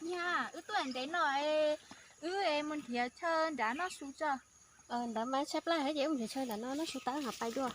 Niam, wb tuaj ntev no, wb mus nrhiav chaw nrad noj su tso. Ntawd mas tshaib plab heev ces wb mus nrhiav chaw nrad no noj su tas wb mam pais dua.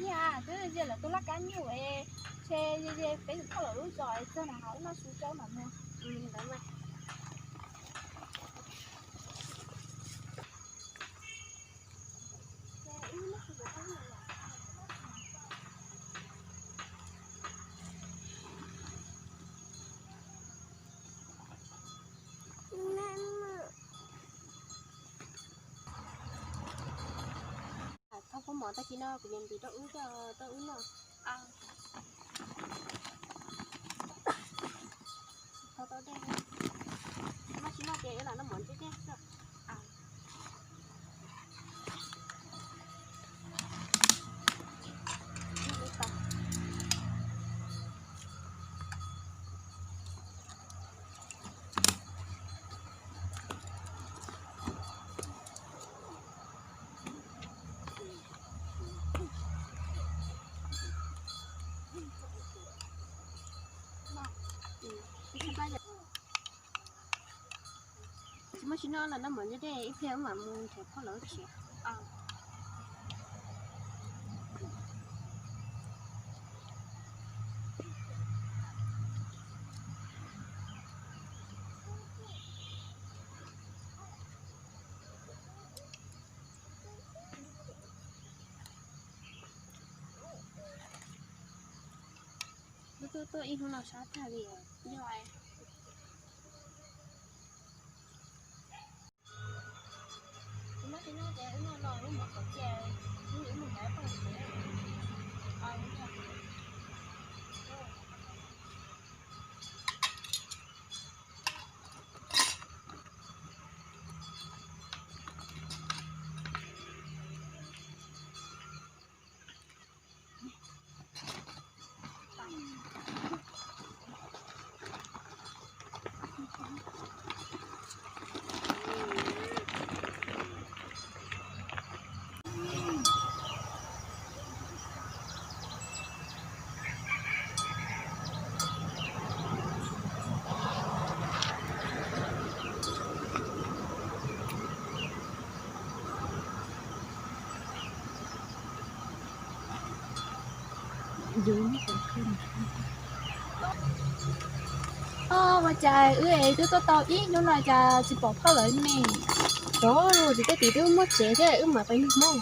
Niam, twb ze lawv tus laj kab nyuj es, ntshe ze ze peb tus thauj lawv lub zos es txog nrad wb noj su tso mam mus. Thauj koob mov tag kis no kuv yuav ntim rau wb, rau wb noj. Thauj tau dej, noj tsis noj ces wb lam noj mov ntse dej xwb. Tsis muaj tsis noj los noj mov ntse dej ib pliag wb mam mus nrhiav phauj lawv tshiav. Tuaj tuaj ib hnub no sab tag li. Ua cas wb es twb tuaj tau ib hnub no cas tsis pom phauj lawv ne? Rov los tim tej tim twb muaj tsev thiab wb mam pais nug Hmoob.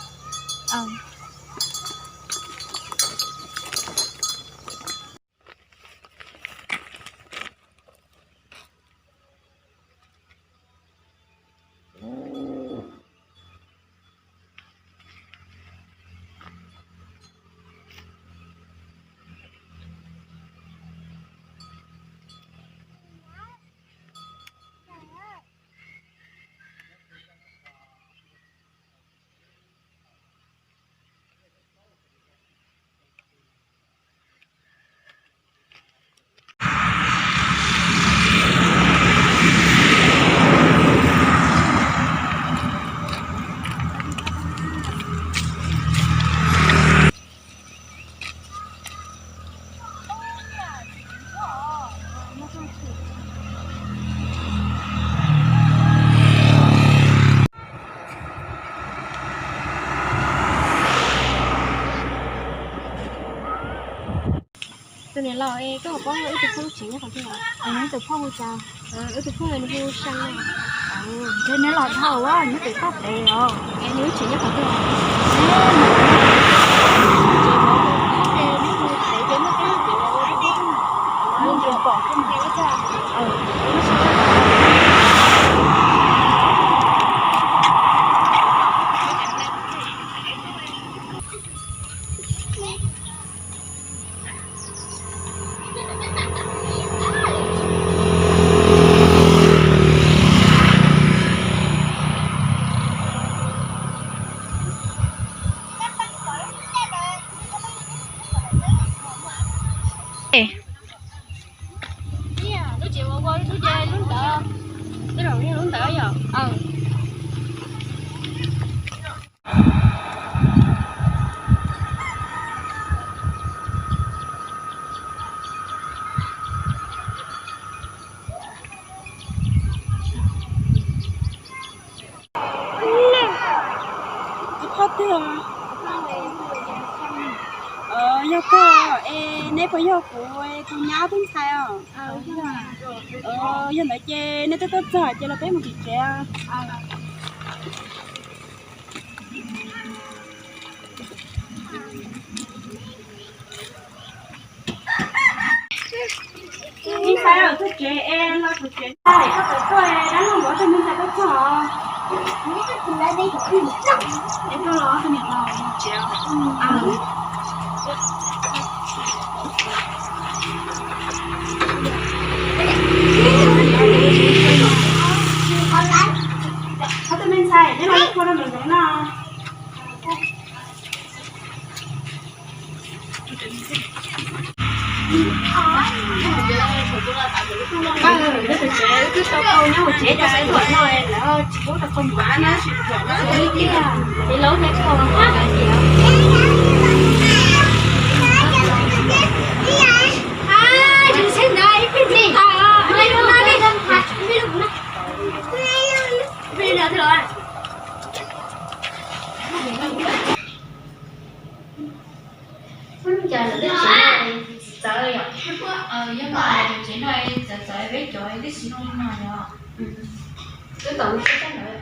Tus niam laus es koj puas paub wb tus phooj ywg tsev nyob qhov twg? Wb tus phooj ywg cas? Wb tus phooj ywg nws hu Xeeb no. Ces nws los dhau, nws tus toj pem os. Es nws lub tsev nyob qhov twg? Lub tsev ua ua lub, lub ntawd, tej zaum yog lub ntawd yom. Tus phooj ywg, yog koj es neb puas yog kuv tus nyab tub ntxhais os? Yog ntawd ces neb twb tuaj txog ces los peb mus tim tsev. Me ntxhais, tuaj tsev es los kuv tsev ntxhais, koj tawm tuaj dab laug npov rau me ntxhais koj txog. Es koj los tus niam laus tsev. Ob tug me ntxhais, neb los ua kua rau ntawm no. Twb tau tau nyob hauv tsev, cov sawv daws no lawv tsis pub rau qhov muag na, tsis pub rau qhov muag tiag, es lawv thiaj tau hais tias Ua cas lawv tej tsev no txawv yom? Yog no cov tsev no txawv txawv, peb cov tib si no li no yom. Twb tau lub sab sab ntawd.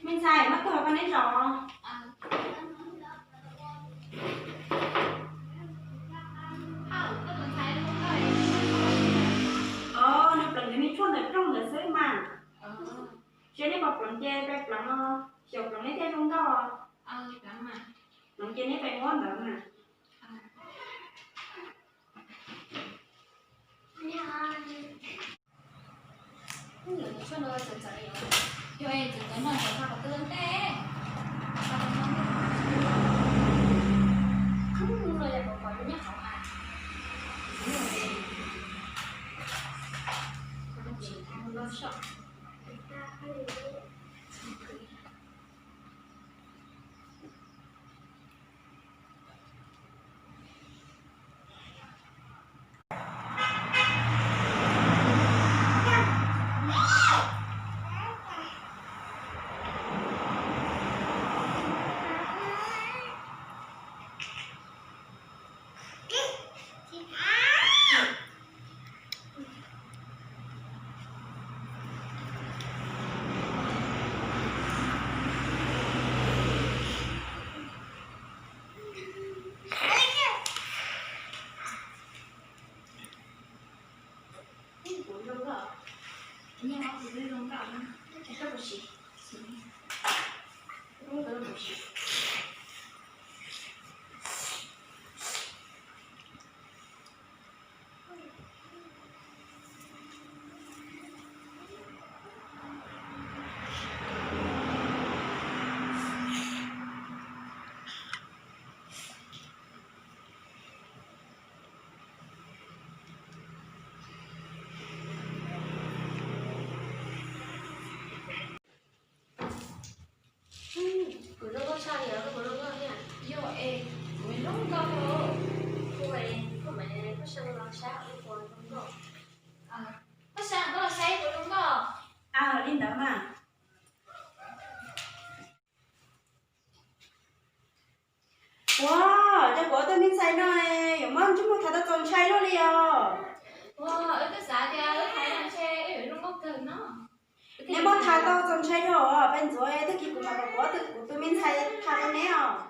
Me ntxhais, muab tuag koj neb zos. Nws pleev nws me tshuaj ntawm rooj ntawd xwb mas. Seb neb puas pleev ces peb pleev os, xyaum pleev neb thiaj zoo nkauj. Pleev ces neb peb muab ntawd mas. Kuv zoo nkauj tshaj li os, koj puas zoo nkauj thiab? Yog es, kuv zoo nkauj os. Kuv, kuv mam, koj sawv los saib kuv puas zoo nkauj. Koj sawv, koj los saib kuv zoo nkauj. Li ntawd. Yog peb ntxuav tag kis kuv mam kom kuv tus me ntxhais tham rau neb os.